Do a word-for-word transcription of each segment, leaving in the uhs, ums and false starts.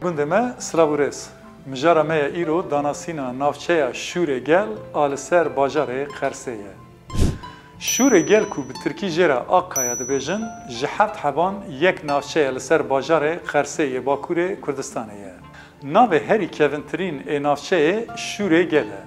Gundê me, silav û rêz. Mijara me ya îro danasîna navçeya Şûrê Gel a li ser bajarê Qersê ye. Şûrê Gel ku bi tirkî jê re Akkaya dibêjin, ji heft heban yek navçe ye li ser bajarê Qersê yê Bakurê Kurdistanê ye. Navê herî kevintirîn ê navçeyê Şûrê Gel e.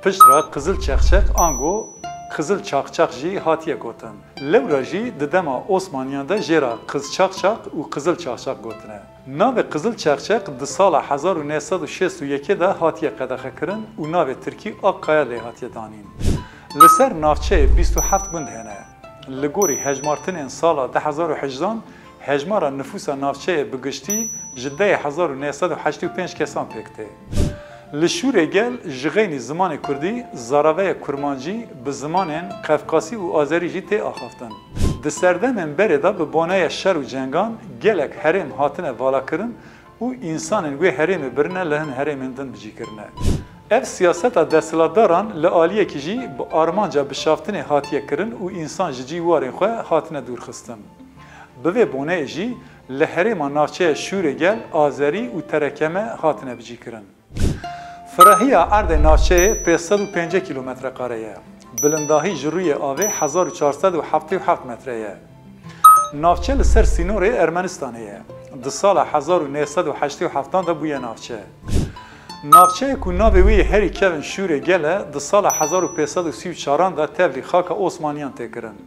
Pişt re Qizil Çexçex ango Qizil Çaxçax jî hatiye gotin. Lewra jî di dema Osmaniyan de jê re Qizçaxçax û Qizil Çaxçax gotine. Navê Qizil Çexçex di sala hezar û neh sed û şêst û yekê de hatiye qedexekirin û navê tirkî Akkaya lê hatiye danîn. Li ser navçeyê bîst û heft gund hene. Li gorî hejmartinên sala du hezar û hejdan, hejmara nifûsa navçeyê bi giştî ji dehê hezar û neh sed û heştê û pênc kesan pêk tê. Li Şûrê Gel ji xeynî zimanê kurdî, zaraveya kurmancî bi zimanên qefqasî û azerî jî tê axaftin. Di serdemên berê de bi boneya şer û cengan gelek herêm hatine valakirin û însanên wê herêmê birine li hin herêmên din bi cî kirine. Ev siyaseta desthilatdaran li aliyekî jî bi armanca bişaftinê hatiye kirin û însan ji cî warên xwe hatine dûrxistin. Bi vê boneyê jî li herêma navçeya Şûrê Gel azerî û terekeme hatine bi cî kirin. Firahiya erdê navçeyê pênc sed û pêncî kîlometre kare ye. Bilindahî ji rûyê avê hezar û çar sed û heftê û heft metre ye. Navçe li ser sînorê Ermenistanê ye. Di sala hezar û neh sed û heştê û heftan de bûye navçe. Navçeyê ku navê wê yê herî kevin Şûrê Gel e, di sala hezar û pênc sed û sî û çaran de tevlî xaka Osmaniyan tê kirin.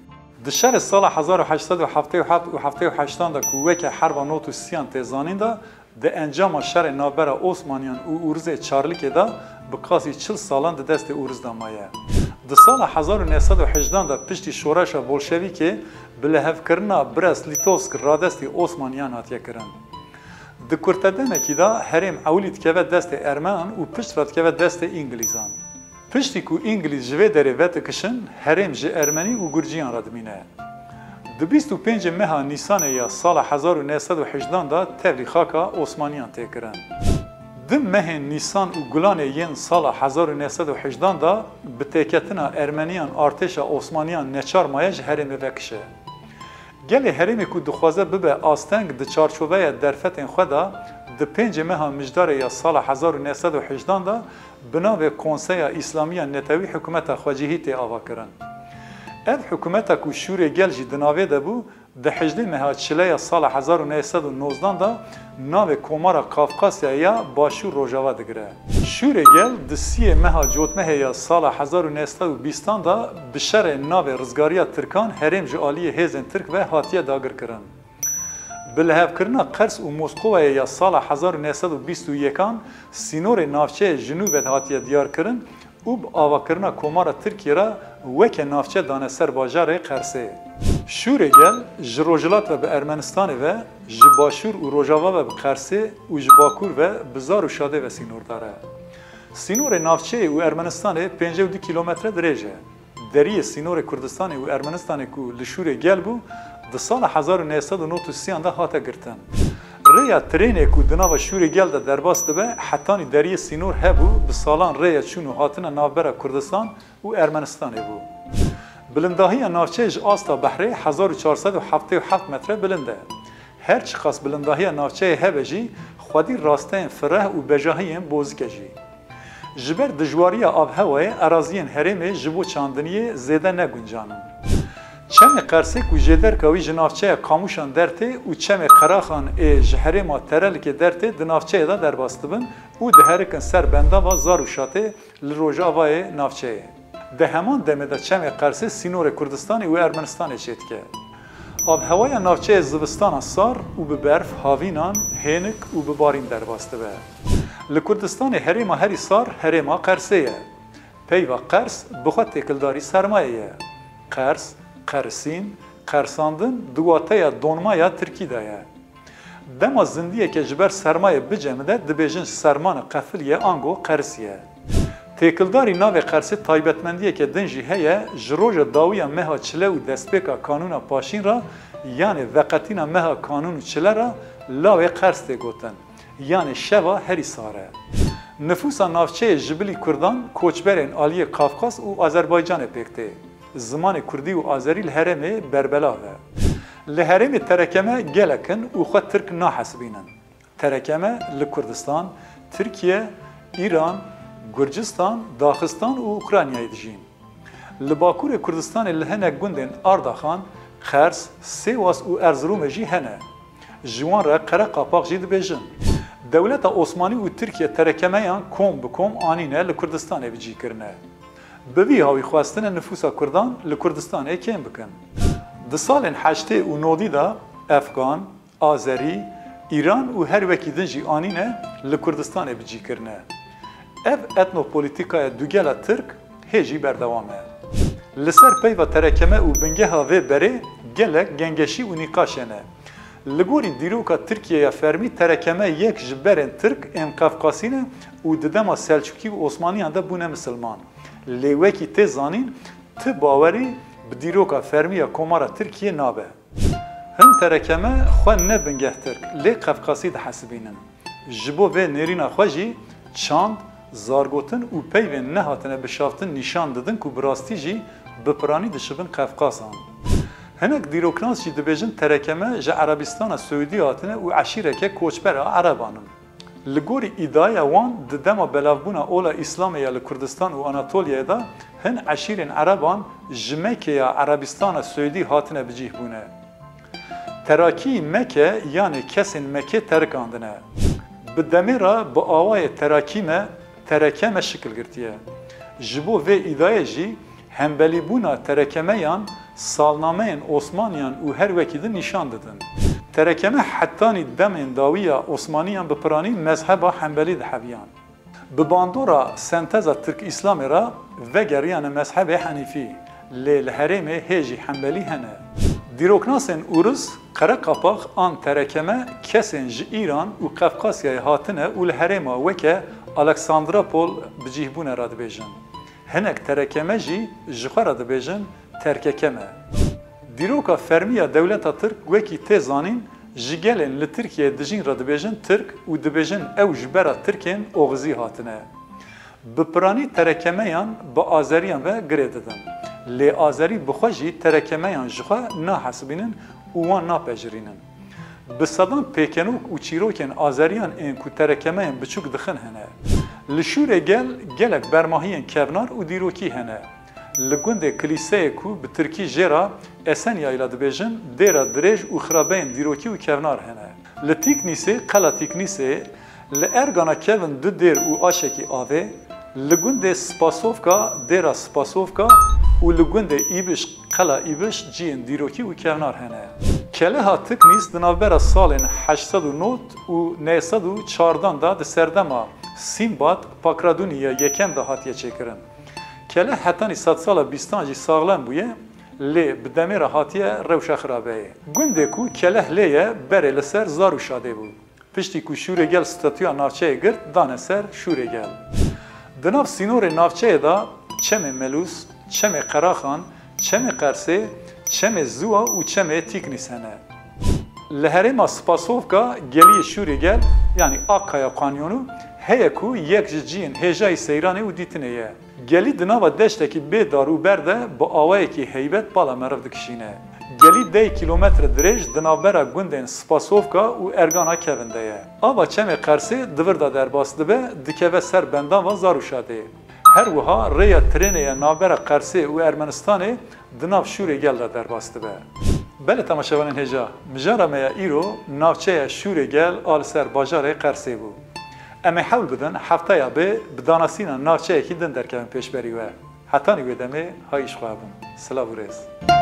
Di şerê sala hezar û heşt sed û heftê û heft û heftê û heştan de ku weke herba nod û sîyan tê zanîn de, di encama şerê navbera Osmaniyan û Ûrizê Çarlikê de bi qasî çil salan di destê Ûriz de maye. Di sala hezar û neh sed û hejdan de piştî şoreşa bolşevîkê bi lihevkirina Brest-Litovsk radestî Osmaniyan hatiye kirin. Di kurtedemekî de herêm ewilî dikeve destê Ermenan û pişt re dikeve destê Îngilîzan. Piştî ku Îngilîz ji vê derê vedikişin, herêm ji Ermenî û Gurciyan re dimîne. Di bîst û pêncê meha Nîsanê ya sala hezar û neh sed û hejdan de tevlî xaka Osmaniyan tê kirin. Di mehên Nîsan û Gulanê yên sala hezar û neh sed û hejdan de bi têketina Ermeniyan artêşa Osmaniyan neçar maye ji herêmê vekişe. Gelê herêmê ku dixwaze bibe asteng di çarçoveya derfetên xwe de, di pêncê meha Mijdarê ya sala hezar û neh sed û hejdan de bi navê Konseya Îslamî ya Netewî hikûmeta xwecihî tê avakirin. Ev hikûmeta ku Şûrê Gel jî di navê de bû, di hejdê meha Çile ya sala hezar û neh sed û nozdan de navê Komara Kafkasyayê ya Başûr Rojava digire. Şûrê Gel di siyê meha Cotmehê ya sala hezar û neh sed û bîstan de bi şerê navê Rizgariya Tirkan herêm ji aliyê hêzên Tirk ve hatiye dagirkirin. Bi lihevkirina Qers û Moskovayê ya sala hezar û neh sed û bîst û yekan sînorê navçeyê ji nû ve hatiye diyarkirin û bi avakirina Komara Tirkiyê re weke navçe dane ser bajarê Qersê. Şûrê Gel ji rojhilat ve bi Ermenistanê ve, ji başûr û rojava ve bi Qersê û ji bakur ve bi Zar û Şadê ve sînordar e. Sînorê navçeyê û Ermenistanê pêncî û du kîlometre dirêj e. Deriyê sînorê Kurdistanê û Ermenistanê ku li Şûrê Gel bû, di sala hezar û neh sed û nod û sîyan de hate girtin. Rêya trênê ku di nava Şûrê Gel de derbas dibe, hetanî deriyê sînor hebû, bi salan rêya çûn û hatina navbera Kurdistan û Ermenistanê bû. Bilindahiya navçeyê ji asta behrê hezar û çar sed û heftê û heft metre bilind e. Her çiqas bilindahiya navçeyê hebe jî, xwedî rasteyên fireh û bejahiyên bozik e jî. Ji ber dijwariya avhewayê eraziyên herêmê ji bo çandiniyê zêde ne guncan in. Çemê Qersê ku jêderka wî ji navçeya Kamûşan dertê û çemê Qeraxan ê ji herêma Terelikê dertê di navçeyê de derbas dibin û diherikin ser bendava Zar û Şatê li rojavayê navçeyê. Di heman demê de çemê Qersê sînorê Kurdistanê û Ermenistanê çêdike. Avhewaya navçeyê zivistana sar û bi berf, havînan, hênik û bi barîn derbas dibe. Li Kurdistanê herêma herî sar herêma Qersê ye. Peyva Qers bi xwe têkildarî sermayê ye. Qers, qerisîn, qersandin di wateya donma ya tirkî de ye. Dema zindiyeke ji ber sermayê bicemide, dibêjin sermane qefil ye ango qeris ye. Têkildarî navê Qersê taybetmendiyeke din jî heye, ji roja dawî ya meha Çile û destpêka kanûna Paşîn re, yanê veqetîna meha kanûn û Çile re lawê Qers tê gotin, yanê şeva herî sar e. Nifûsa navçeyê ji bilî kurdan, koçberên aliyê Kafkas û Azerbaycanê pêk tê. Zimanê kurdî û azerî li herêmê berbelav e. Li herêmê terekeme gelek in û xwe tirk nahesibînin. Terekeme li Kurdistan, Tirkiye, Îran, Gurcistan, Daxistan û Ukraynayê dijîn. Li Bakurê Kurdistanê li hinek gundên Ardaxan, Qers, Sêwas û Erzirûmê jî hene. Ji wan re qereqapax jî dibêjin. Dewleta Osmanî û Tirkiye terekemeyan kom bi kom anîne li Kurdistanê bi cî kirine. Bi vî hawî xwestine nifûsa Kurdan li Kurdistanê kêm bikin. Di salên heştê û nodî de Efgan, Azerî, Îran û her wekî din jî anîne li Kurdistanê bi cî kirine. Ev etnopolîtîkaya dugela Tirk hê jî berdewam e. Li ser peyva terekeme û bingeha vê berê gelek gengeşî û nîqaş hene. Li gorî dîroka Tirkiye ya fermî terekeme yek ji berên Tirk ên Qefqasî ne û di dema Selçukî û Osmaniyan de bûne misilman. Lê wekî tê zanîn, ti bawerî bi dîroka fermî ya Komara Tirkiye nabe. Hin terekeme xwe ne bingeh Tirk, lê Qefqasî dihesibînin. Ji bo vê nêrîna xwe jî çand, zargotin û peyvên nehatine bişaftin nîşan didin ku bi rastî jî bi piranî dişibin Qefqasan. Hinek dîroknas jî dibêjin terekeme ji Erebistana Siûdî hatine û eşîreke koçber a Ereban in. Li gorî îdiaya wan, di dema belavbûna ola Îslamê ya li Kurdistan û Anatoliyayê de hin eşîrên Ereban ji Mekê ya Erebistana Siûdî hatine bicîhbûne. Terakî Meke yanê kesên Mekê terikandine. Bi demê re bi awayê terakî me, tereke me şikil girtiye. Ji bo vê îdayê jî hembelîbûna terekemeyan salnameyên Osmaniyan û her wekî din nîşan didin. Terekeme hetanî demên dawî ya Osmaniyan bi piranî mezheba hembelî diheviyan. Bi bandora senteza Tirk-Îslamê re vegeriyane mezhebê Henîfî, lê li herêmê hê jî hembelî hene. Dîroknasên Urus, Qereqapax an terekeme kesên ji Îran û Qefqasyayê hatine û li herêma weke Aleksandropol bicîhbûne re dibêjin. Hinek terekeme jî ji xwe re dibêjin terkekeme. Dîroka fermî ya dewleta Tirk wekî tê zanîn, ji gelên li Tirkiyeyê dijîn re dibêjin Tirk û dibêjin ew ji bera Tirkên Oxizî hatine. Bi piranî terekemeyan bi Azeriyan ve girê didin. Lê Azerî bi xwe jî terekemeyan ji xwe nahesibînin û wan napejirînin. Bi sedan pêkenok û çîrokên Azeriyan ên ku terekemeyên biçûk dixin hene. Li Şûrê Gel gelek bermahiyên kevnar û dîrokî hene. Li gundê kilîseyê ku bi tirkî jê re Esenyayla dibêjin, dêra dirêj û xirabeyên dîrokî û kevnar hene. Li Tîknîsê, Qela Tîknîsê, li ergana kevin du dêr û aşekî avê, li gundê Spasovka, dêra Spasovka û li gundê Îbiş, Qela Îbiş ciyên dîrokî û kevnar hene. Keleha Tiknîs di navbera salên heşt sed û nod û neh sed û çardan de di serdema Sîmbad Pakradûnî ya yekem de hatiye çêkirin. Keleh hetanî sedsala bîstan jî saxlem bûye, lê bi demê re hatiye rewşa xirabeyê. Gundê ku Keleh lê ye, berê li ser Zar û Şadê bû. Piştî ku Şûrê Gel statûya navçeyê girt, dane ser Şûrê Gel. Di nav sînorê navçeyê de Çemê Melûs, Çemê Qeraxan, Çemê Qersê, Çemê Ziwa û Çemê Tîknîs hene. Li herêma Spasovka geliyê Şûrê Gel, yanî Akkaya Kanyonu, heye ku yek ji ciyên hêjayî seyranê û dîtinê ye. Gelî di nava deştekî bê dar û ber de bi awayekî heybet bala meriv dikişîne. Gelî deh kîlometre dirêj di navbera gundên Spasovka û Ergana Kevin de ye. Ava Çemê Qersê di vir de derbas dibe, dikeve ser bendava Zar û Şadê. Her wiha rêya trênê ya navbera Qersê û Ermenistanê di nav Şûrê Gel de derbas dibe. Belê temaşevanên hêja, mijara me ya îro navçeya Şûrê Gel a li ser bajarê Qersê bû. Em ê hewl bidin hefteya bê bi danasîna navçeyekî din derkevin pêşberî we. Hetanî wê demê, hay ji xwe hebin. Silav û rêz.